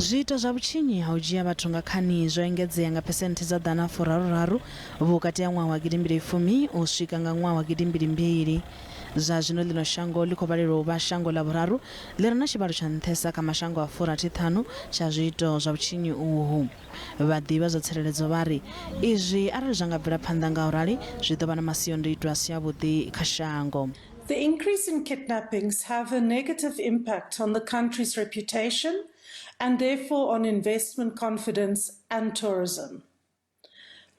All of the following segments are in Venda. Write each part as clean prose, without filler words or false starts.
Zwiito zwa vhutshinyi ha u dzhia vhathu nga khani zwo engedzea nga phesenthe dza ḓana furaru-raru vhukati ha ṅwaha wa gidimbili fumi u swika nga ṅwaha wa gidimbili mbili. Zwa zwino ḽino shango ḽi khou vhalelwa u vha shango ḽa vhuraru ḽi re na tshivhalo tsha nṱhesa kha mashango a furathi ṱhanu tsha zwiito zwa vhutshinyi uhu. Vhaḓivhi vha zwa tsireledzo vha ri izwi arali zwa nga bvela phanḓa ngaurali zwi ḓo vha na masiondoitwa a si avhuḓi kha shango. The increase in kidnappings have a negative impact on the country's reputation and therefore on investment confidence and tourism.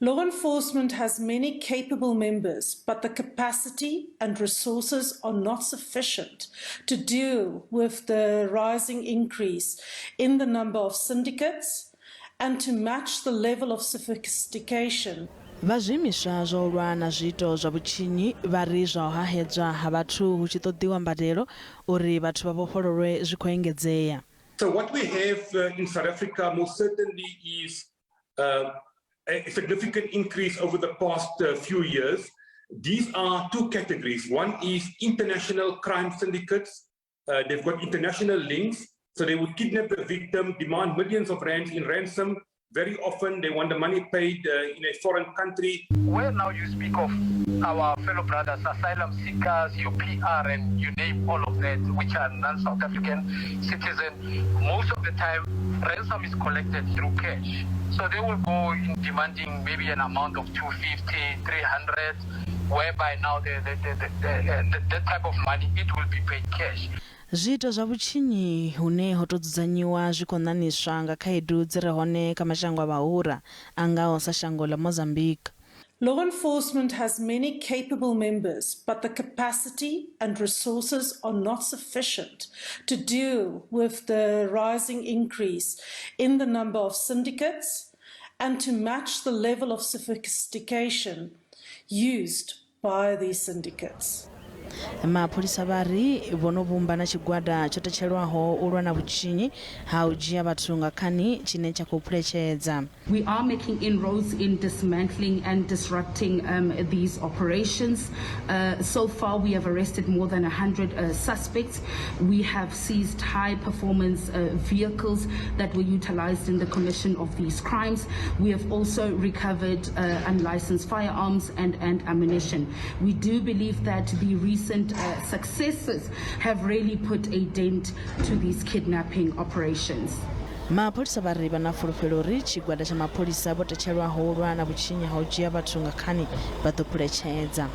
Law enforcement has many capable members, but the capacity and resources are not sufficient to deal with the rising increase in the number of syndicates and to match the level of sophistication. Vha zwiimiswa zwa u lwa na zwiito zwa vhutshinyi vha ri zwa u hahedzwa ha vhathu hu tshi ṱoḓiwa mbadelo uri vhathu vha vhofhololwe zwi khou engedzea. So what we have in South Africa most certainly is a significant increase over the past few years. These are two categories. One is international crime syndicates. They've got international links. So they would kidnap the victim, demand millions of rands in ransom. Very often they want the money paid in a foreign country. Where now you speak of our fellow brothers, asylum seekers, your PR, and you name all of that, which are non-South African citizens, most of the time ransom is collected through cash. So they will go in demanding maybe an amount of 250, 300, whereby now the type of money, it will be paid cash. Zwiito zwa vhutshinyi hune ho tou dzudzanyiwa zwi khou ṋaṋiswa nga khaedu dzi re hone kha mashango a vhahura a ngaho sa shango ḽa Mozambique. Law enforcement has many capable members, but the capacity and resources are not sufficient to deal with the rising increase in the number of syndicates and to match the level of sophistication used by these syndicates. Mapholisa vha ri vho no vhumba na tshigwada tsho tetshelwaho u lwa na vhutshinyi ha u dzhia vhathu nga khani tshine tsha khou phuletshedza. We are making inroads in dismantling and disrupting these operations. So far, we have arrested more than 100 suspects. We have seized high performance vehicles that were utilized in the commission of these crimes. We have also recovered unlicensed firearms and ammunition. We do believe that the recent successes have really put a dent to these kidnapping operations. Mapholisa vha ri vha na fulufhelo uri tshigwada tsha mapholisa vho tetshelwaho u lwa na vhutshinyi ha u dzhia vhathu nga khani vha ḓo phuletshedza.